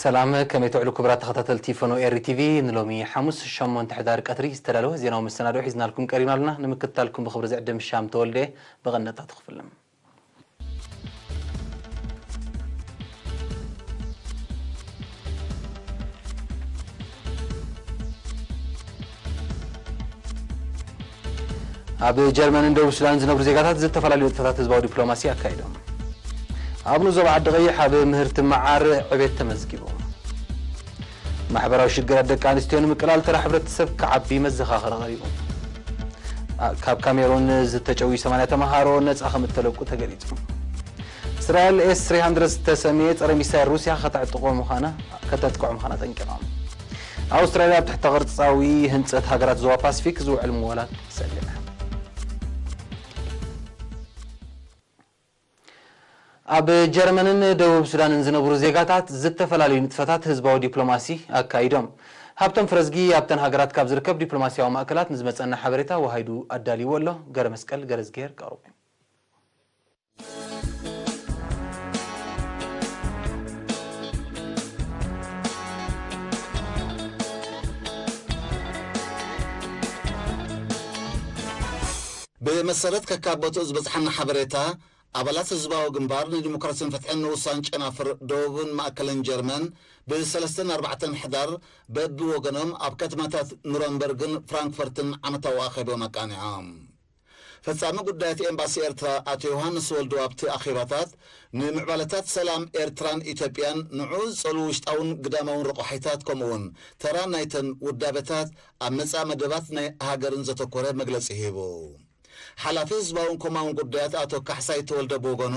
ሰላም፣ ከመይ ትውዕሉ ክቡራት ተኸታተልቲ ፈኖ ኤሪ ቲቪ? ንሎሚ ሓሙስ ሸሞንተ ሕዳር ቀትሪ ዝተዳለወ ዜናዊ መሰናድኦ ሒዝናልኩም ቀሪብና ኣለና። ንምክትታልኩም ብኽብሪ ዝዕድም ሻም ተወልደ። ብቐንደታት ክፍልም። ኣብ ጀርመንን ደቡብ ሱዳን ዝነብሩ ዜጋታት ዝተፈላለዩ ንጥፈታት ህዝባዊ ዲፕሎማሲ ኣካይዶም። ኣብ ንኡስ ዞባ ዓዲ ቀይሕ ኣብ ምህርቲ መዓር ዕቤት ተመዝጊቡ። ማሕበራዊ ሽግራት ደቂ ኣንስትዮ ንምቅላል ተራ ሕብረተሰብ ክዓቢ መዘኻኸሪ ቀሪቡ። ኣ-፣ ካብ ካሜሩን ዝተጨውዩ ሰማንያ ተምሃሮ ነጻ ከም እተለቁ ተገሊጹ። እስራኤል ኤስ ትሪ ሃንድረድ ዝተሰምየ ጸረ ሚሳይል ሩስያ ከተዕጥቆ ምዃና፣ ከተጥቅዖ ምዃና ጠንቂቓ። ኣውስትራልያ ኣብ ትሕተ ቅርጻዊ ህንጸት ሃገራት ዞባ ፓሲፊክ ዝውዕል ምዋላት ሰሊዓ። ኣብ ጀርመንን ደቡብ ሱዳንን ዝነብሩ ዜጋታት ዝተፈላለዩ ንጥፈታት ህዝባዊ ዲፕሎማሲ ኣካይዶም። ሃብቶም ፍረዝጊ ኣብተን ሃገራት ካብ ዝርከብ ዲፕሎማሲያዊ ማእከላት ንዝመጸና ሓበሬታ ወሃይዱ ኣዳልይዎ ኣሎ። ገረ መስቀል ገረዝጌር ቀርቡ። ብመሰረት ከካብ ቦትኡ ዝበጽሓና ሓበሬታ፣ ኣባላት ህዝባዊ ግንባር ንዲሞክራሲን ፍትሕን ንኡሳን ጨናፍር ደቡብን ማእከልን ጀርመን ብሰለስተን ኣርባዕተን ሕዳር በብወገኖም ኣብ ከተማታት ኑረምበርግን ፍራንክፈርትን ዓመታዊ ኣኼብኦም ኣቃኒዖም። ፈጻሚ ጉዳያት ኤምባሲ ኤርትራ ኣቶ ዮሃንስ ወልዱ ኣብቲ ኣኼባታት፣ ንምዕባለታት ሰላም ኤርትራን ኢትዮጵያን ንዕኡ ዝጸልዉ ውሽጣውን ግዳማውን ረቋሒታት፣ ከምኡውን ተራ ናይተን ውዳበታት ኣብ መጻኢ መደባት ናይ ሃገርን ዘተኮረ መግለጺ ሂቡ። ሓላፊ ህዝባውን ኮማውን ጉዳያት ኣቶ ካሕሳይ ተወልደ ብወገኑ፣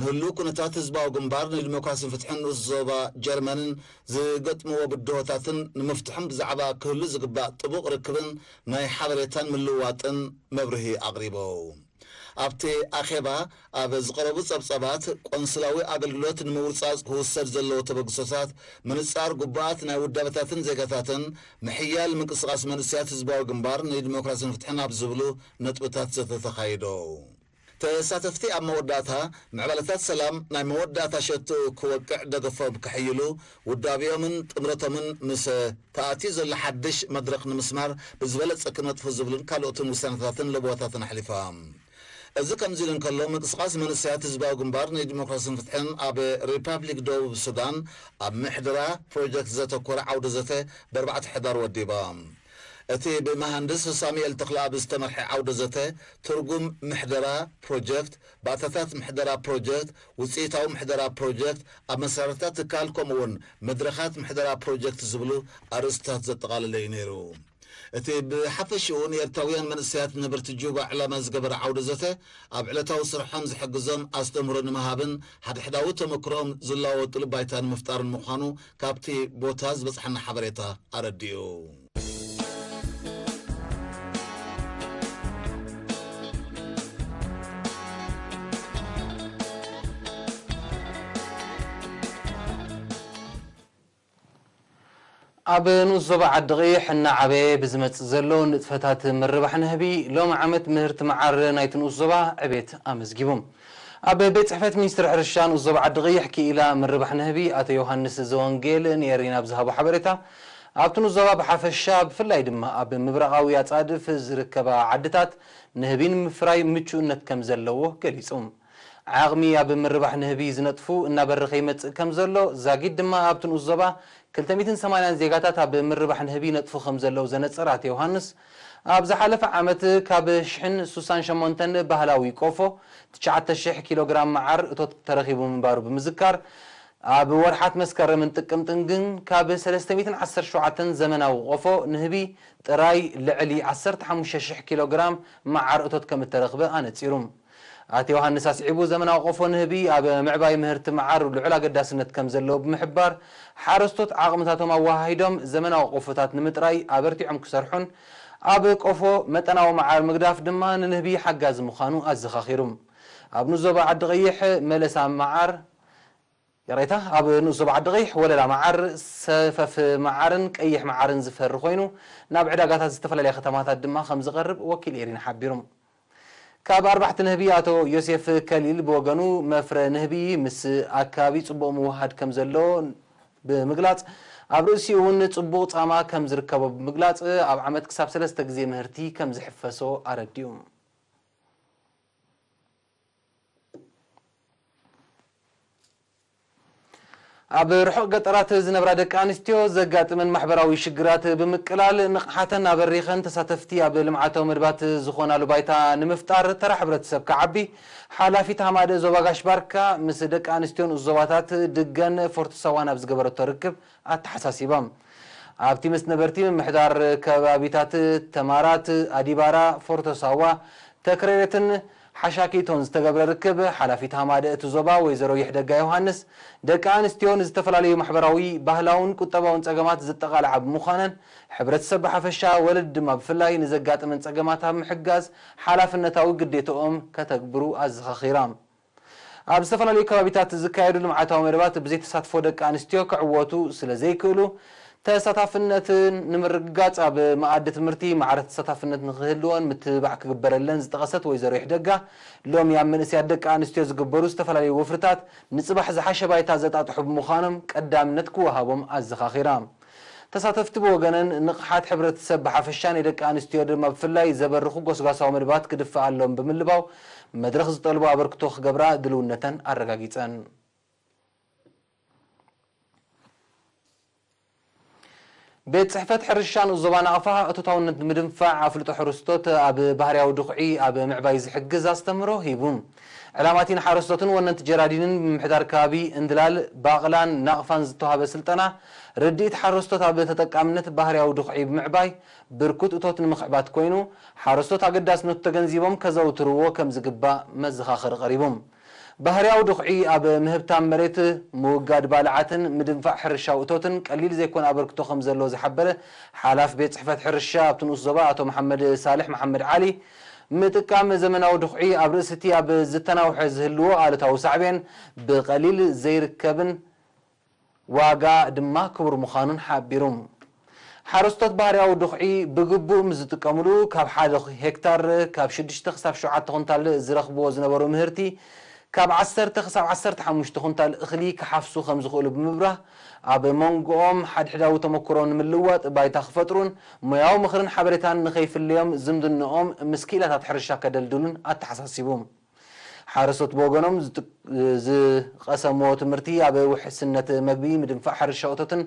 ንህሉው ኩነታት ህዝባዊ ግንባር ንዲሞክራሲን ፍትሕን ንኡስ ዞባ ጀርመንን ዝገጥምዎ ብድሆታትን ንምፍትሖም ብዛዕባ ክህሉ ዝግባእ ጥቡቕ ርክብን ናይ ሓበሬታን ምልውዋጥን መብርሂ ኣቕሪቡ። ኣብቲ ኣኼባ፣ ኣብ ዝቐረቡ ጸብጻባት፣ ቆንስላዊ ኣገልግሎት ንምውርጻጽ ክውሰድ ዘለዎ ተበግሶታት፣ ምንጻር ግቡኣት ናይ ውዳበታትን ዜጋታትን፣ ምሕያል ምንቅስቓስ መንእሰያት ህዝባዊ ግንባር ንዲሞክራሲን ፍትሕን ኣብ ዝብሉ ነጥብታት ዘተ ተኻይዶ። ተሳተፍቲ ኣብ መወዳእታ፣ ምዕባለታት ሰላም ናይ መወዳእታ ሸትኡ ክወቅዕ ደገፎም ከሕይሉ፣ ውዳቤኦምን ጥምረቶምን ምስ ተኣትዩ ዘሎ ሓድሽ መድረኽ ንምስማር ብዝበለጸ ክነጥፉ ዝብሉን ካልኦትን ውሳነታትን ለበዋታትን ኣሕሊፎም። እዚ ከምዚ ኢሉ እንከሎ፣ ምንቅስቓስ መንእሰያት ህዝባዊ ግንባር ንዲሞክራሲን ፍትሕን ኣብ ሪፓብሊክ ደቡብ ሱዳን ኣብ ምሕደራ ፕሮጀክት ዘተኮረ ዓውደ ዘተ ብኣርባዕተ ሕዳር ወዲቦም። እቲ ብመሃንድስ ሳሙኤል ተኽለኣብ ዝተመርሐ ዓውደ ዘተ፣ ትርጉም ምሕደራ ፕሮጀክት፣ ባእታታት ምሕደራ ፕሮጀክት፣ ውጽኢታዊ ምሕደራ ፕሮጀክት፣ ኣብ መሳርሕታት ትካል፣ ከምኡውን መድረኻት ምሕደራ ፕሮጀክት ዝብሉ ኣርእስታት ዘጠቓለለ እዩ ነይሩ። እቲ ብሓፈሽኡ ንኤርትራውያን መንእሰያት ነበርቲ ጁባ ዕላማ ዝገበረ ዓውደ ዘተ፣ ኣብ ዕለታዊ ስርሖም ዝሕግዞም ኣስተምህሮ ንምሃብን ሓድሕዳዊ ተመክሮኦም ዝለዋወጥሉ ባይታ ንምፍጣርን ምዃኑ ካብቲ ቦታ ዝበጽሓና ሓበሬታ ኣረዲኡ። ኣብ ንኡስ ዞባ ዓዲ ቀይሕ እናዓበየ ብዝመጽእ ዘሎ ንጥፈታት ምርባሕ ንህቢ፣ ሎሚ ዓመት ምህርቲ መዓር ናይቲ ንኡስ ዞባ ዕቤት ኣመዝጊቡ። ኣብ ቤት ጽሕፈት ሚኒስትሪ ሕርሻ ንኡስ ዞባ ዓዲ ቀይሕ ክኢላ ምርባሕ ንህቢ ኣቶ ዮሃንስ ዘወንጌል ንኤሪና ኣብ ዝሃቦ ሓበሬታ፣ ኣብቲ ንኡስ ዞባ ብሓፈሻ፣ ብፍላይ ድማ ኣብ ምብራቓዊ ኣጻድፍ ዝርከባ ዓድታት ንህቢ ንምፍራይ ምቹእነት ከም ዘለዎ ገሊጹ። ዓቕሚ ኣብ ምርባሕ ንህቢ ዝነጥፉ እናበረኸ ይመጽእ ከም ዘሎ፣ ዛጊድ ድማ ኣብቲ ንኡስ ዞባ ክልተ ሚእትን ሰማንያን ዜጋታት ኣብ ምርባሕ ንህቢ ይነጥፉ ከም ዘለዉ ዘነጸረ ኣቶ ዮሃንስ፣ ኣብ ዝሓለፈ ዓመት ካብ ሽሕን ሱሳን ሸሞንተን ባህላዊ ቆፎ፣ ትሽዓተ ሽሕ ኪሎ ግራም መዓር እቶት ተረኺቡ ምንባሩ ብምዝካር፣ ኣብ ወርሓት መስከረምን ጥቅምትን ግን ካብ ሰለስተ ሚእትን ዓሰርተ ሸውዓተን ዘመናዊ ቆፎ ንህቢ ጥራይ ልዕሊ ዓሰርተ ሓሙሽተ ሽሕ ኪሎ ግራም መዓር እቶት ከም እተረኽበ ኣነጺሩ። ኣቶ ዮሃንስ ኣስዒቡ፣ ዘመናዊ ቆፎ ንህቢ ኣብ ምዕባይ ምህርቲ መዓር ልዑል ኣገዳስነት ከም ዘለዎ ብምሕባር፣ ሓረስቶት ዓቕምታቶም ኣወሃሂዶም ዘመናዊ ቆፎታት ንምጥራይ ኣበርቲዖም ክሰርሑን ኣብ ቆፎ መጠናዊ መዓር ምግዳፍ ድማ ንንህቢ ሓጋዚ ምዃኑ ኣዘኻኺሩ። ኣብ ንኡስ ዞባ ዓዲ ቀይሕ መለሳ መዓር፣ ይቕሬታ፣ ኣብ ንኡስ ዞባ ዓዲ ቀይሕ ወለላ መዓር፣ ሰፈፍ መዓርን ቀይሕ መዓርን ዝፈሪ ኮይኑ፣ ናብ ዕዳጋታት ዝተፈላለያ ከተማታት ድማ ከም ዝቐርብ ወኪል ኤሪና ሓቢሩ። ካብ ኣርባሕቲ ንህቢ ኣቶ ዮሴፍ ከሊል ብወገኑ፣ መፍረ ንህቢ ምስ ኣከባቢ ጽቡቕ ምውሃድ ከም ዘሎ ብምግላጽ፣ ኣብ ርእሲኡ እውን ጽቡቕ ጻማ ከም ዝርከቦ ብምግላጽ፣ ኣብ ዓመት ክሳብ ሰለስተ ግዜ ምህርቲ ከም ዝሕፈሶ ኣረዲኡ። ኣብ ርሑቕ ገጠራት ዝነብራ ደቂ ኣንስትዮ ዘጋጥመን ማሕበራዊ ሽግራት ብምቅላል፣ ንቕሓተን ኣበሪኸን ተሳተፍቲ ኣብ ልምዓታዊ መድባት ዝኾናሉ ባይታ ንምፍጣር፣ ተራ ሕብረተሰብ ክዓቢ፣ ሓላፊት ሃማደ ዞባ ጋሽ ባርካ ምስ ደቂ ኣንስትዮን ዞባታት ድገን ፎርቶ ሳዋን ኣብ ዝገበረቶ ርክብ ኣተሓሳሲባ። ኣብቲ ምስ ነበርቲ ምምሕዳር ከባቢታት ተማራት፣ ኣዲባራ፣ ፎርቶ ሳዋ፣ ተክረሬትን ሓሻኪቶን ዝተገብረ ርክብ፣ ሓላፊት ሃማደ እቲ ዞባ ወይዘሮ ይሕደጋ ዮሃንስ፣ ደቂ ኣንስትዮ ንዝተፈላለዩ ማሕበራዊ፣ ባህላውን ቁጠባውን ጸገማት ዘጠቓልዓ ብምዃነን፣ ሕብረተሰብ ብሓፈሻ፣ ወለድ ድማ ብፍላይ ንዘጋጥመን ጸገማት ኣብ ምሕጋዝ ሓላፍነታዊ ግዴታኦም ከተግብሩ ኣዘኻኺራ። ኣብ ዝተፈላለዩ ከባቢታት ዝካየዱ ልምዓታዊ መደባት ብዘይ ተሳትፎ ደቂ ኣንስትዮ ክዕወቱ ስለ ዘይክእሉ፣ ተሳታፍነት ንምርግጋጽ ኣብ መኣዲ ትምህርቲ ማዕረ ተሳታፍነት ንክህልወን ምትብባዕ ክግበረለን ዝጠቐሰት ወይዘሮ ይሕደጋ፣ ሎሚ ኣብ መንእሰያት ደቂ ኣንስትዮ ዝግበሩ ዝተፈላለዩ ወፍርታት ንጽባሕ ዝሓሸ ባይታ ዘጣጥሑ ብምዃኖም ቀዳምነት ክወሃቦም ኣዘኻኺራ። ተሳተፍቲ ብወገነን፣ ንቕሓት ሕብረተሰብ ብሓፈሻ ናይ ደቂ ኣንስትዮ ድማ ብፍላይ ዘበርኹ ጎስጓሳዊ መደባት ክድፈኣሎም ብምልባው፣ መድረኽ ዝጠልቦ ኣበርክቶ ክገብራ ድልውነተን ኣረጋጊጸን። ቤት ጽሕፈት ሕርሻ ንኡስ ዞባ ናቕፋ እቶታውነት ንምድንፋዕ ኣፍልጦ ሕርስቶት ኣብ ባህርያዊ ድኹዒ ኣብ ምዕባይ ዝሕግዝ ኣስተምህሮ ሂቡ። ዕላማ እቲ ንሓረስቶትን ወነንቲ ጀራዲንን ብምምሕዳር ከባቢ እንድላል፣ ባቕላን ናቕፋን ዝተዋህበ ስልጠና፣ ርድኢት ሓረስቶት ኣብ ተጠቃምነት ባህርያዊ ድኹዒ ብምዕባይ ብርኩት እቶት ንምኽዕባት ኮይኑ፣ ሓረስቶት ኣገዳስነቱ ተገንዚቦም ከዘውትርዎ ከም ዝግባእ መዘኻኸሪ ቀሪቡ። ባህርያዊ ድኹዒ ኣብ ምህብታም መሬት፣ ምውጋድ ባልዓትን ምድንፋዕ ሕርሻዊ እቶትን ቀሊል ዘይኮነ ኣበርክቶ ከም ዘለዎ ዝሓበረ ሓላፊ ቤት ጽሕፈት ሕርሻ ኣብቲ ንኡስ ዞባ ኣቶ መሓመድ ሳልሕ መሓመድ ዓሊ፣ ምጥቃም ዘመናዊ ድኹዒ ኣብ ርእሲ እቲ ኣብ ዝተናውሐ ዝህልዎ ኣሉታዊ ሳዕቤን ብቐሊል ዘይርከብን ዋጋ ድማ ክቡር ምዃኑን ሓቢሩ። ሓረስቶት ባህርያዊ ድኹዒ ብግቡእ ምስ ዝጥቀምሉ፣ ካብ ሓደ ሄክታር ካብ ሽዱሽተ ክሳብ ሸውዓተ ኩንታል ዝረኽብዎ ዝነበሩ ምህርቲ፣ ካብ ዓሰርተ ክሳብ ዓሰርተ ሓሙሽተ ኩንታል እኽሊ ክሓፍሱ ከም ዝኽእሉ ብምብራህ፣ ኣብ መንጎኦም ሓድሕዳዊ ተመክሮ ንምልዋጥ ባይታ ክፈጥሩን ሞያዊ ምኽርን ሓበሬታን ንኸይፍለዮም ዝምድንኦም ምስ ክኢላታት ሕርሻ ከደልድሉን ኣተሓሳሲቡ። ሓረስቶት ብወገኖም ዝጥ-፣ ዝቐሰምዎ ትምህርቲ ኣብ ውሕስነት መግቢ፣ ምድንፋዕ ሕርሻ እቶትን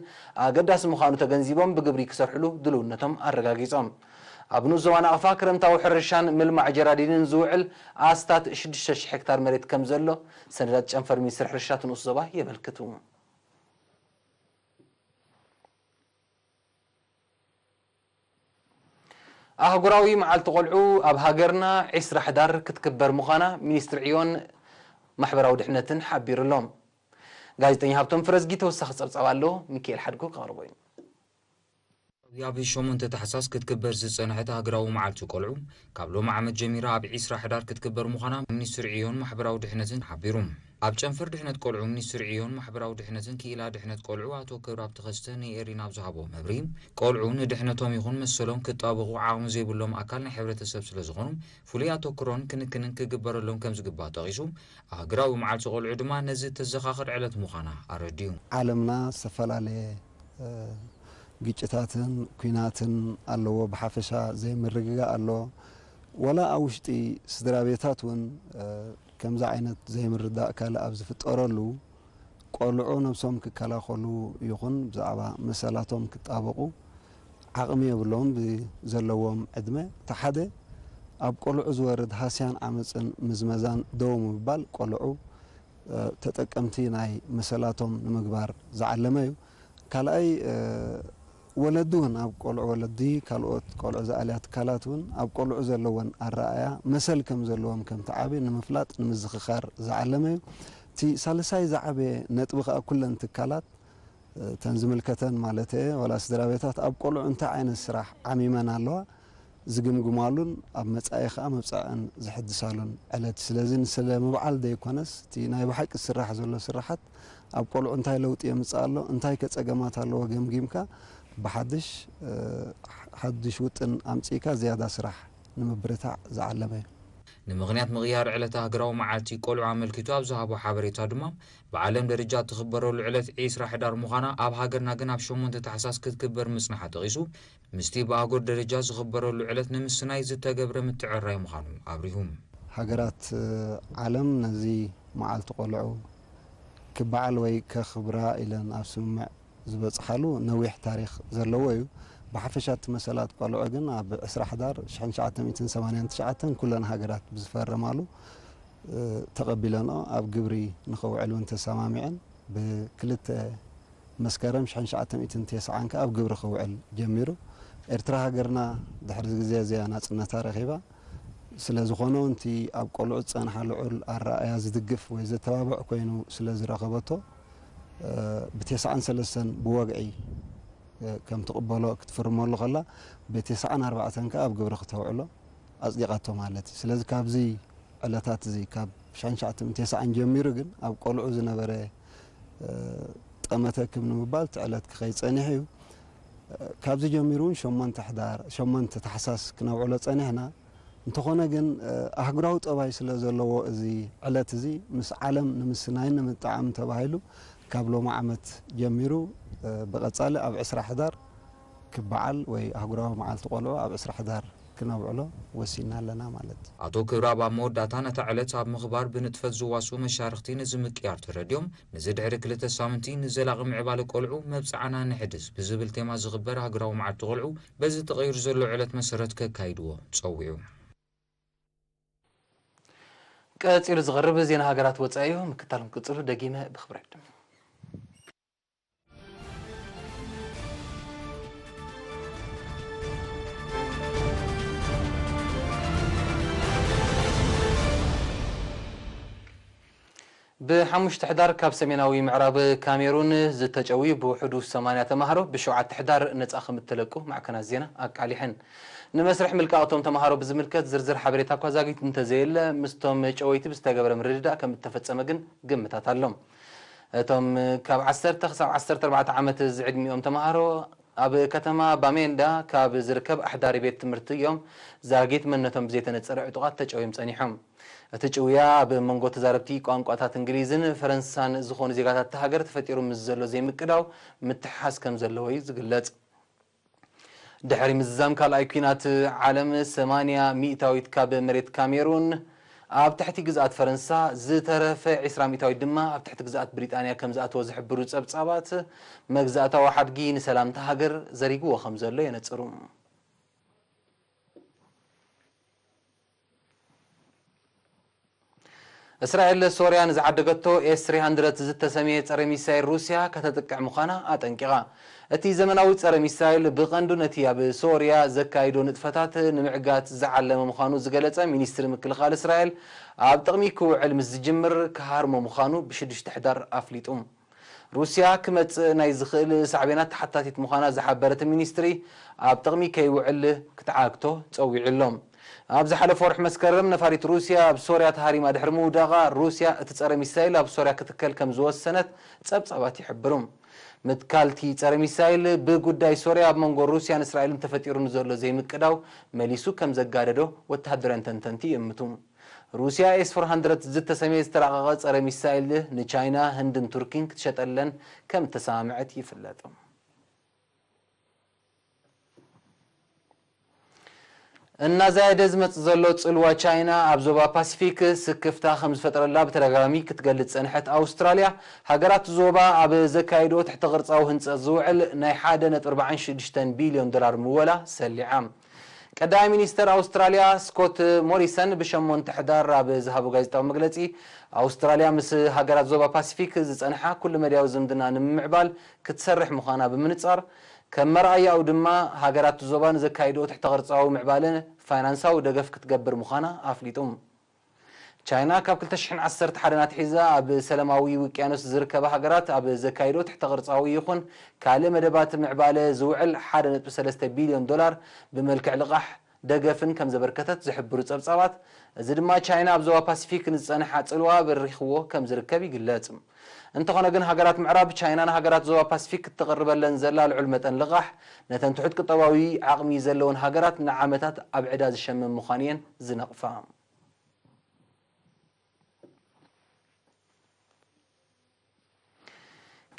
ኣገዳሲ ምዃኑ ተገንዚቦም ብግብሪ ክሰርሕሉ ድልውነቶም ኣረጋጊጾም። ኣብ ንኡስ ዞባ ናቕፋ ክረምታዊ ሕርሻን ምልማዕ ጀራዲንን ዝውዕል ኣስታት ሽዱሽተ ሽሕ ሄክታር መሬት ከም ዘሎ ሰነዳት ጨንፈር ሚኒስትሪ ሕርሻ እቲ ንኡስ ዞባ የመልክቱ። ኣህጉራዊ መዓልቲ ቆልዑ ኣብ ሃገርና ዒስራ ሕዳር ክትክበር ምዃና ሚኒስትሪ ዕዮን ማሕበራዊ ድሕነትን ሓቢሩ ኣሎ። ጋዜጠኛ ሃብቶም ፍረዝጊ ተወሳኺ ጸብጻብ ኣሎ፣ ሚካኤል ሓድጉ ከቕርቦ እዩ። ኣብ ሸሞንተ ታሕሳስ ክትክበር ዝጸንሐት ሃገራዊ መዓልቲ ቆልዑ፣ ካብ ሎሚ ዓመት ጀሚራ ኣብ ዒስራ ሕዳር ክትክበር ምዃና ሚኒስትሪ ዕዮን ማሕበራዊ ድሕነትን ሓቢሩ። ኣብ ጨንፈር ድሕነት ቆልዑ ሚኒስትሪ ዕዮን ማሕበራዊ ድሕነትን ክኢላ ድሕነት ቆልዑ ኣቶ ክብራብ ተኸስተ ንኤሪና ኣብ ዝሃቦ መብርሂ፣ ቆልዑ ንድሕነቶም ይኹን መሰሎም ክጣበቑ ዓቕሚ ዘይብሎም ኣካል ናይ ሕብረተሰብ ስለ ዝኾኑ፣ ፍሉይ ኣተኩሮን ክንክንን ክግበረሎም ከም ዝግባእ ጠቒሱ፣ ኣህግራዊ መዓልቲ ቆልዑ ድማ ነዚ ተዘኻኽር ዕለት ምዃና ኣረዲኡ። ዓለምና ዝተፈላለየ፣ እ፣ ግጭታትን ኲናትን ኣለዎ። ብሓፈሻ ዘይምርግጋእ ኣሎ። ወላ ኣብ ውሽጢ ስድራ ቤታት እውን፣ እ፣ ከምዚ ዓይነት ዘይምርዳእ ካልእ ኣብ ዝፍጠረሉ፣ ቆልዑ ነብሶም ክከላኸሉ ይኹን ብዛዕባ መሰላቶም ክጣበቑ ዓቕሚ የብሎምን። ብዘለዎም ዕድመ፣ እቲ ሓደ ኣብ ቆልዑ ዝወርድ ሃስያን ዓመጽን ምዝመዛን ደው ምባል ቆልዑ፣ እ፣ ተጠቀምቲ ናይ መሰላቶም ንምግባር ዝዓለመ እዩ። ካልኣይ፣ እ፣ ወለዲ እውን ኣብ ቆልዑ ወለዲ፣ ካልኦት ቆልዑ ዝኣልያ ትካላት እውን ኣብ ቆልዑ ዘለወን ኣረኣእያ መሰል ከም ዘለዎም ከምቲ ዓቢ ንምፍላጥ ንምዝኽኻር ዝዓለመ እዩ። እቲ ሳልሳይ ዝዓበየ ነጥቢ ከኣ ኩለን ትካላት፣ እ፣ እተን ዝምልከተን ማለት እየ፣ ዋላ ስድራ ቤታት ኣብ ቆልዑ እንታይ ዓይነት ስራሕ ዓሚመን ኣለዋ ዝግምግማሉን ኣብ መጻኢ ከኣ መብጽዐን ዝሕድሳሉን ዕለት። ስለዚ ንስለ ምብዓል ዘይኮነስ፣ እቲ ናይ ብሓቂ ዝስራሕ ዘሎ ስራሓት ኣብ ቆልዑ እንታይ ለውጢ የምጽእ ኣሎ፣ እንታይ ከ ጸገማት ኣለዎ ገምጊምካ ብሓድሽ፣ እ፣ ሓድሽ ውጥን ኣምጺእካ ዝያዳ ስራሕ ንምብርታዕ ዝዓለመ እዩ። ንምኽንያት ምቕያር ዕለተ ሃገራዊ መዓልቲ ቆልዑ ኣመልኪቱ ኣብ ዝሃቦ ሓበሬታ ድማ፣ ብዓለም ደረጃ እትኽበረሉ ዕለት ዒስራ ሕዳር ምዃና፣ ኣብ ሃገርና ግን ኣብ ሸሞንተ ታሕሳስ ክትክበር ምጽንሓ ጠቒሱ፣ ምስቲ ብኣህጉር ደረጃ ዝኽበረሉ ዕለት ንምስናይ ዝተገብረ ምትዕርራይ ምዃኑ ኣብሪሁ። ሃገራት ዓለም ነዚ መዓልቲ ቆልዑ ክበዓል ወይ ከኽብራ ኢለን ኣብ ስምምዕ ዝበጽሓሉ ነዊሕ ታሪኽ ዘለዎ እዩ። ብሓፈሻ እቲ መሰላት ቆልዑ ግን ኣብ ዕስራ ሕዳር ሽሕን ትሽዓተ ሚእትን ሰማንያን ትሽዓተን ኩለን ሃገራት ብዝፈረማሉ፣ እ፣ ተቐቢለንኦ ኣብ ግብሪ ንኸውዕል እውን ተሰማሚዐን። ብክልተ መስከረም ሽሕን ትሽዓተ ሚእትን ተስዓን ከኣ ኣብ ግብሪ ክውዕል ጀሚሩ። ኤርትራ ሃገርና ድሕሪ ግዜ እዚኣ ናጽነታ ረኺባ። ስለ ዝኾነ እውን እቲ ኣብ ቆልዑ ዝጸንሓ ልዑል ኣረኣእያ ዝድግፍ ወይ ዘተባብዕ ኮይኑ ስለ ዝረኸበቶ፣ እ፣ ብተስዓን ሰለስተን ብወግዒ፣ እ፣ ከም ትቕበሎ ክትፍርመሉ ከላ፣ ብተስዓን ኣርባዕተን ከኣ ኣብ ግብሪ ክተውዕሎ ኣጽዲቓቶ ማለት እዩ። ስለዚ ካብዚ ዕለታት እዚ ካብ ሽሕን ትሽዓተ ሚእትን ተስዓን ጀሚሩ ግን ኣብ ቆልዑ ዝነበረ፣ እ፣ ጠመተ ክብ ንምባል እቲ ዕለት ክኸይድ ጸኒሑ እዩ። እ፣ ካብዚ ጀሚሩ እውን ሸሞንተ ሕዳር፣ ሸሞንተ ታሕሳስ ክነውዕሎ ጸኒሕና። እንተኾነ ግን፣ እ፣ ኣህጉራዊ ጠባይ ስለ ዘለዎ እዚ ዕለት እዚ ምስ ዓለም ንምስናይን ንምጥዓምን ተባሂሉ ካብ ሎሚ ዓመት ጀሚሩ፣ እ፣ ብቐጻሊ ኣብ ዕስራ ሕዳር ክበዓል ወይ ኣህጉራዊ መዓልቲ ቆልዑ ኣብ ዕስራ ሕዳር ክነብዕሎ ወሲንና ኣለና ማለት እዩ። ኣቶ ክብረኣብ ኣብ መወዳእታ፣ ነታ ዕለት ኣብ ምኽባር ብንጥፈት ዝዋስኡ መሻርኽቲ ነዚ ምቅያር ተረዲኦም፣ ነዚ ድሕሪ ክልተ ሳምንቲ ንዘላቒ ምዕባለ ቆልዑ መብጽዓና ነሕድስ ብዝብል ቴማ ዝኽበር ሃገራዊ መዓልቲ ቆልዑ በዚ ተቐይሩ ዘሎ ዕለት መሰረት ከካይድዎ ጸዊዑ። ቀጺሉ ዝቐርብ ዜና ሃገራት ወጻኢ እዩ። ምክታል ክጽሉ ደጊመ ብኽብሪ ዕድም። ብሓሙሽተ ሕዳር ካብ ሰሜናዊ ምዕራብ ካሜሩን ዝተጨውዩ ብውሕዱ ሰማንያ ተማሃሮ ብሸውዓተ ሕዳር ነጻ ከም እተለቁ ማዕከናት ዜና ኣቃሊሐን። ንመስርሕ ምልቃቕ እቶም ተማሃሮ ብዝምልከት ዝርዝር ሓበሬታ እኳ ዛጊት እንተዘየለ፣ ምስቶም ጨወይቲ ብዝተገብረ ምርድዳእ ከም እተፈጸመ ግን ግምታት ኣሎ። እቶም ካብ ዓሰርተ ክሳብ ዓሰርተ ኣርባዕተ ዓመት ዝዕድሚኦም ተማሃሮ ኣብ ከተማ ባሜንዳ ካብ ዝርከብ ኣሕዳሪ ቤት ትምህርቲ እዮም ዛጊት መንነቶም ብዘይተነጸረ ዕጡቓት ተጨውዮም ጸኒሖም። እቲ ጭውያ ኣብ መንጎ ተዛረብቲ ቋንቋታት እንግሊዝን ፈረንሳን ዝኾኑ ዜጋታት እታ ሃገር ተፈጢሩ ምስ ዘሎ ዘይምቅዳው ምትሕሓዝ ከም ዘለዎ እዩ ዝግለጽ። ድሕሪ ምዝዛም ካልኣይ ኲናት ዓለም፣ ሰማንያ ሚእታዊት ካብ መሬት ካሜሩን ኣብ ትሕቲ ግዝኣት ፈረንሳ፣ ዝተረፈ ዕስራ ሚእታዊት ድማ ኣብ ትሕቲ ግዝኣት ብሪጣንያ ከም ዝኣተወ ዝሕብሩ ጸብጻባት፣ መግዛእታዊ ሓድጊ ንሰላምታ ሃገር ዘሪግዎ ከም ዘሎ የነጽሩ። እስራኤል ሶርያ ንዝዓደገቶ ኤስ ትሪ ሃንድረድ ዝተሰምየ ጸረ ሚሳይል ሩስያ ከተጥቅዕ ምዃና ኣጠንቂቓ። እቲ ዘመናዊ ጸረ ሚሳይል ብቐንዱ ነቲ ኣብ ሶርያ ዘካይዶ ንጥፈታት ንምዕጋት ዝዓለመ ምዃኑ ዝገለጸ ሚኒስትሪ ምክልኻል እስራኤል፣ ኣብ ጥቕሚ ክውዕል ምስ ዝጅምር ክሃርሞ ምዃኑ ብሽዱሽተ ሕዳር ኣፍሊጡ። ሩስያ ክመጽእ ናይ ዝኽእል ሳዕቤናት ተሓታቲት ምዃና ዝሓበረ እቲ ሚኒስትሪ፣ ኣብ ጥቕሚ ከይውዕል ክትዓግቶ ጸዊዑ ኣሎ። ኣብ ዝሓለፈ ወርሒ መስከረም፣ ነፋሪት ሩስያ ኣብ ሶርያ ተሃሪማ ድሕሪ ምውዳቓ፣ ሩስያ እቲ ጸረ ሚሳይል ኣብ ሶርያ ክትከል ከም ዝወሰነት ጸብጻባት ይሕብሩ። ምትካል እቲ ጸረ ሚሳይል ብጉዳይ ሶርያ ኣብ መንጎ ሩስያን እስራኤልን ተፈጢሩ ንዘሎ ዘይምቅዳው መሊሱ ከም ዘጋደዶ ወተሃደራውያን ተንተንቲ ይእምቱ። ሩስያ ኤስ ፎር ሃንድረድ ዝተሰምየ ዝተራቐቐ ጸረ ሚሳይል ንቻይና፣ ህንድን ቱርኪን ክትሸጠለን ከም እተሰማምዐት ይፍለጥ። እናዛየደ ዝመጽእ ዘሎ ጽልዋ ቻይና ኣብ ዞባ ፓሲፊክ ስክፍታ ከም ዝፈጠረላ ብተደጋጋሚ ክትገልጽ ጸንሐት ኣውስትራልያ፣ ሃገራት ዞባ ኣብ ዘካይድኦ ትሕተ ቅርጻዊ ህንጸት ዝውዕል ናይ ሓደ ነጥቢ ኣርባዓን ሽዱሽተን ቢልዮን ዶላር ምወላ ሰሊዓ። ቀዳማይ ሚኒስተር ኣውስትራልያ ስኮት ሞሪሰን ብሸሞንተ ሕዳር ኣብ ዝሃቦ ጋዜጣዊ መግለጺ፣ ኣውስትራልያ ምስ ሃገራት ዞባ ፓሲፊክ ዝጸንሓ ኩሉ መዳያዊ ዝምድና ንምምዕባል ክትሰርሕ ምዃና ብምንጻር፣ ከም መርኣያኡ ድማ ሃገራት ዞባ ንዘካይድኦ ትሕተ ቅርጻዊ ምዕባለ ፋይናንሳዊ ደገፍ ክትገብር ምዃና ኣፍሊጡ። ቻይና ካብ ክልተ ሽሕን ዓሰርተ ሓደን ኣትሒዛ ኣብ ሰላማዊ ውቅያኖስ ዝርከባ ሃገራት ኣብ ዘካይዶ ትሕተ ቅርጻዊ ይኹን ካልእ መደባት ምዕባለ ዝውዕል ሓደ ነጥቢ ሰለስተ ቢልዮን ዶላር ብመልክዕ ልቓሕ ደገፍን ከም ዘበርከተት ዝሕብሩ ጸብጻባት፣ እዚ ድማ ቻይና ኣብ ዞባ ፓሲፊክ ንዝጸንሓ ጽልዋ በሪኽዎ ከም ዝርከብ ይግለጽ። እንተኾነ ግን ሃገራት ምዕራብ ቻይና ንሃገራት ዞባ ፓሲፊክ ክትቕርበለን ዘላ ልዑል መጠን ልቓሕ ነተን ትሑት ቁጠባዊ ዓቕሚ ዘለወን ሃገራት ንዓመታት ኣብ ዕዳ ዝሸምም ምዃኑ እየን ዝነቕፋ።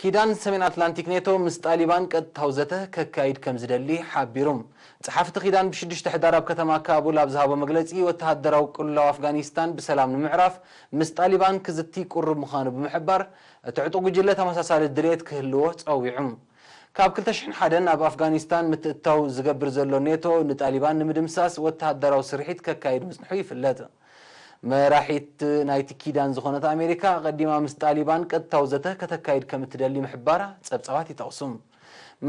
ኪዳን ሰሜን ኣትላንቲክ ኔቶ ምስ ጣሊባን ቀጥታዊ ዘተ ከካይድ ከም ዝደሊ ሓቢሩ። ጸሓፊ እቲ ኪዳን ብሽዱሽተ ሕዳር ኣብ ከተማ ካቡል ኣብ ዝሃቦ መግለጺ፣ ወተሃደራዊ ቅልውላው ኣፍጋኒስታን ብሰላም ንምዕራፍ ምስ ጣሊባን ክዝቲ ቅሩብ ምዃኑ ብምሕባር፣ እቲ ዕጡቕ ጉጅለ ተመሳሳሊ ድሌት ክህልዎ ጸዊዑ። ካብ ክልተ ሽሕን ሓደን ኣብ ኣፍጋኒስታን ምትእትታው ዝገብር ዘሎ ኔቶ፣ ንጣሊባን ንምድምሳስ ወተሃደራዊ ስርሒት ከካይድ ምጽንሑ ይፍለጥ። መራሒት ናይቲ ኪዳን ዝኾነት ኣሜሪካ፣ ኣቐዲማ ምስ ጣሊባን ቀጥታዊ ዘተ ከተካይድ ከም እትደሊ ምሕባራ ጸብጻባት ይጠቕሱ።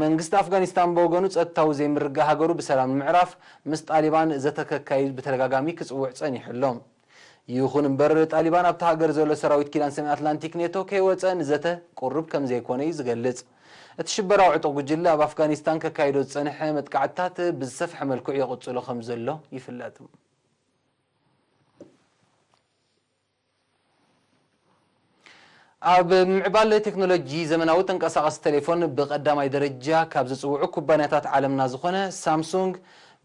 መንግስቲ ኣፍጋኒስታን ብወገኑ፣ ጸጥታዊ ዘይምርግጋእ ሃገሩ ብሰላም ንምዕራፍ ምስ ጣሊባን ዘተ ከካይድ ብተደጋጋሚ ክጽውዕ ጸኒሑ ኣሎ። ይኹን እምበር፣ ጣሊባን ኣብታ ሃገር ዘሎ ሰራዊት ኪዳን ሰሜን ኣትላንቲክ ኔቶ ከይወጸ ንዘተ ቅሩብ ከም ዘይኮነ እዩ ዝገልጽ። እቲ ሽበራዊ ዕጡቕ ጉጅለ ኣብ ኣፍጋኒስታን ከካይዶ ዝጸንሐ መጥቃዕትታት ብዝሰፍሐ መልክዑ ይቕጽሎ ከም ዘሎ ይፍለጥ። ኣብ ምዕባለ ቴክኖሎጂ፣ ዘመናዊ ተንቀሳቓሲ ቴሌፎን ብቐዳማይ ደረጃ ካብ ዝጽውዑ ኩባንያታት ዓለምና ዝኾነ ሳምሱንግ፣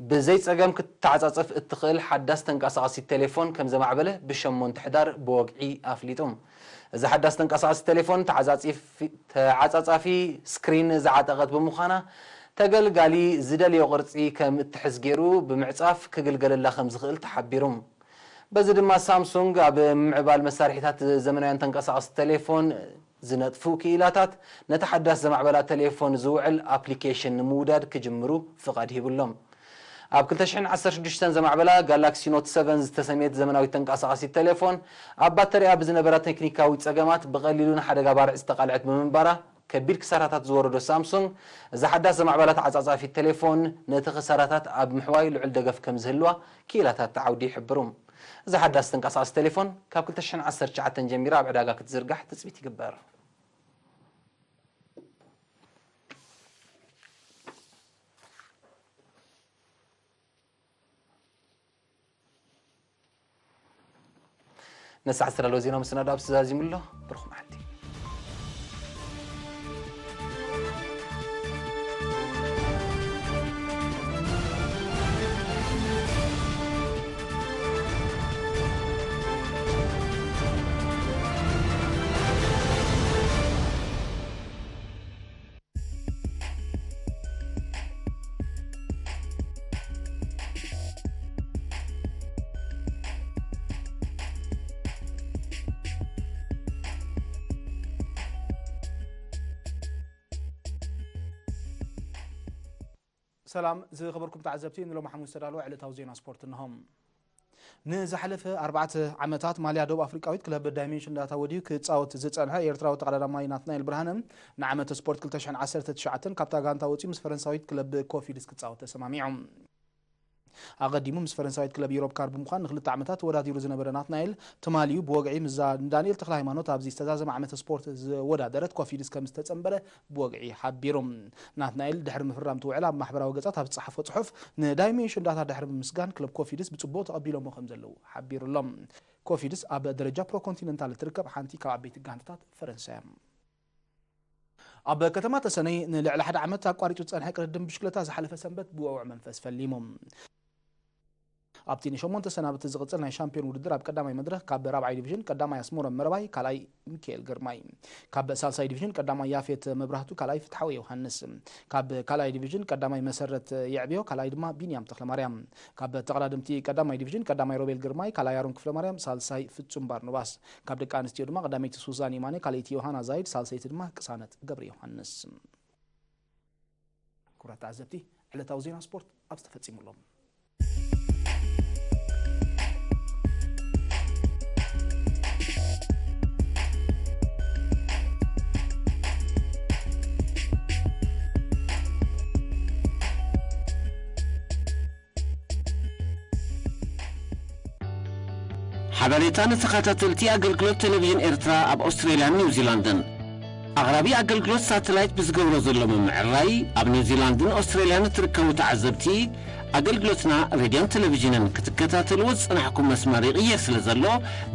ብዘይ ጸገም ክትተዓጻጸፍ እትኽእል ሓዳስ ተንቀሳቓሲት ቴሌፎን ከም ዘማዕበለ ብሸሞንተ ሕዳር ብወግዒ ኣፍሊጡ። እዛ ሓዳስ ተንቀሳቓሲት ቴሌፎን ተዓጻጺፊ-፣ ተዓጻጻፊ ስክሪን ዝዓጠቐት ብምዃና፣ ተገልጋሊ ዝደልዮ ቅርጺ ከም እትሕዝ ገይሩ ብምዕጻፍ ክግልገለላ ከም ዝኽእል ተሓቢሩ። በዚ ድማ ሳምሱንግ ኣብ ምዕባል መሳርሒታት ዘመናውያን ተንቀሳቐስቲ ቴሌፎን ዝነጥፉ ክኢላታት ነቲ ሓዳስ ዘማዕበላ ቴሌፎን ዝውዕል ኣፕሊኬሽን ንምውዳድ ክጅምሩ ፍቓድ ሂቡሎም። ኣብ ክልተ ሽሕን ዓሰርተ ሽዱሽተን ዘማዕበላ ጋላክሲ ኖት ሰቨን ዝተሰምየት ዘመናዊት ተንቀሳቓሲት ቴሌፎን፣ ኣብ ባተሪኣ ብዝነበራ ቴክኒካዊ ጸገማት ብቐሊሉ ንሓደጋ ባርዕ ዝተቓልዐት ብምንባራ፣ ከቢድ ክሳራታት ዝወረዶ ሳምሱንግ፣ እዛ ሓዳስ ዘማዕበላ ተዓጻጻፊት ቴሌፎን ነቲ ክሳራታት ኣብ ምሕዋይ ልዑል ደገፍ ከም ዝህልዋ ክኢላታት እቲ ዓውዲ ይሕብሩ። እዛ ሓዳስ ተንቀሳቓሲ ቴሌፎን ካብ ክልተ ሽሕን ዓሰርተ ትሽዓተን ጀሚራ ኣብ ዕዳጋ ክትዝርጋሕ ትጽቢት ይግበር። ነሳዕ ዝተዳለወ ዜና መሰናዶ ኣብዚ ተዛዚሙ ኣሎ። ብሩኽ መዓልቲ። ሰላም ዝኸበርኩም ተዓዘብቲ፣ ንሎሚ ሓሙስ ዝተዳለወ ዕለታዊ ዜና ስፖርት እንሆ። ንዝሓለፈ ኣርባዕተ ዓመታት ማልያ ደቡብ ኣፍሪቃዊት ክለብ ዳይሜንሽን ዳታ ወድዩ ክጻወት ዝጸንሐ ኤርትራዊ ተቐዳዳማይ ናትናኤል ብርሃነ፣ ንዓመተ ስፖርት ክልተ ሽሕን ዓሰርተ ትሽዓተን ካብታ ጋንታ ወጺኡ ምስ ፈረንሳዊት ክለብ ኮፊድስ ክጻወት ተሰማሚዑ። ኣቐዲሙ ምስ ፈረንሳዊት ክለብ ዩሮፕ ካር ብምዃን ንክልተ ዓመታት ተወዳዲሩ ዝነበረ ናትናኤል፣ ትማሊ እዩ ብወግዒ ምስዛ ንዳንኤል ተክለሃይማኖት ኣብዚ ዝተዛዘመ ዓመተ ስፖርት ዝወዳደረት ኮፊድስ ከም ዝተጸንበረ ብወግዒ ሓቢሩ። ናትናኤል ድሕሪ ምፍራም እቲ ውዕል ኣብ ማሕበራዊ ገጻት ኣብ ዝጸሓፎ ጽሑፍ፣ ንዳይሜንሽን ዳታ ድሕሪ ምምስጋን ክለብ ኮፊድስ ብጽቡቕ ተቐቢሎሞ ከም ዘለዉ ሓቢሩ ኣሎ። ኮፊድስ ኣብ ደረጃ ፕሮ ኮንቲነንታል እትርከብ ሓንቲ ካብ ዓበይቲ ጋንታታት ፈረንሳ እያ። ኣብ ከተማ ተሰነይ ንልዕሊ ሓደ ዓመት ኣቋሪጹ ዝጸንሐ ቅድድም ብሽክለታ ዝሓለፈ ሰንበት ብውዕዉዕ መንፈስ ፈሊሙ። ኣብቲ ንሸሞንተ ሰናብቲ ዝቕጽል ናይ ሻምፒዮን ውድድር ኣብ ቀዳማይ መድረኽ ካብ ራብዓይ ዲቪዥን ቀዳማይ ኣስመሮም መረባይ፣ ካልኣይ ሚካኤል ግርማይ፣ ካብ ሳልሳይ ዲቪዥን ቀዳማይ ያፌት መብራህቱ፣ ካልኣይ ፍትሓዊ ዮሃንስ፣ ካብ ካልኣይ ዲቪዥን ቀዳማይ መሰረት የዕብዮ፣ ካልኣይ ድማ ቢንያም ተኽለማርያም፣ ካብ ተቐዳደምቲ ቀዳማይ ዲቪዥን ቀዳማይ ሮቤል ግርማይ፣ ካልኣይ ኣሮን ክፍለማርያም፣ ሳልሳይ ፍጹም ባርኖባስ፣ ካብ ደቂ ኣንስትዮ ድማ ቀዳመይቲ ሱዛን የማነ፣ ካልኣይቲ ዮሃና ዛይድ፣ ሳልሰይቲ ድማ ቅሳነት ገብረ ዮሃንስ። ክቡራት ተዓዘብቲ፣ ዕለታዊ ዜና ስፖርት ኣብዚ ተፈጺሙ ኣሎ። ሓበሬታ ንተኸታተልቲ ኣገልግሎት ቴሌቪዥን ኤርትራ ኣብ ኣውስትሬልያን ኒውዚላንድን። ኣቕራቢ ኣገልግሎት ሳተላይት ብዝገብሮ ዘሎ ምምዕራይ፣ ኣብ ኒውዚላንድን ኣውስትሬልያን እትርከቡ ተዓዘብቲ፣ ኣገልግሎትና ሬድዮን ቴሌቪዥንን ክትከታተልዎ ዝጸናሕኩም መስመር ይቕየር ስለ ዘሎ፣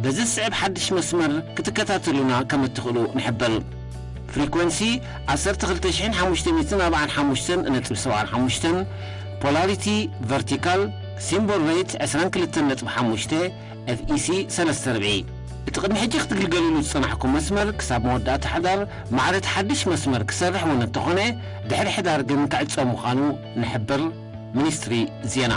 በዚ ዝስዕብ ሓድሽ መስመር ክትከታተሉና ከም እትኽእሉ ንሕብር። ፍሪኮንሲ ዓሰርተ ክልተ ሽሕን ሓሙሽተ ሚእትን ኣርባዓን ሓሙሽተን ነጥቢ ሰብዓን ሓሙሽተን፣ ፖላሪቲ ቨርቲካል፣ ሲምቦል ሬት ዕስራን ክልተን ነጥቢ ሓሙሽተ፣ ኤፍ ኢ ሲ ሰለስተ ርብዒ። እቲ ቅድሚ ሕጂ ክትግልገልሉ ዝጸናሕኩም መስመር ክሳብ መወዳእታ ሕዳር ማዕረ እቲ ሓድሽ መስመር ክሰርሕ እውን እንተኾነ፣ ድሕሪ ሕዳር ግን ክዕጸው ምዃኑ ንሕብር። ሚኒስትሪ ዜና።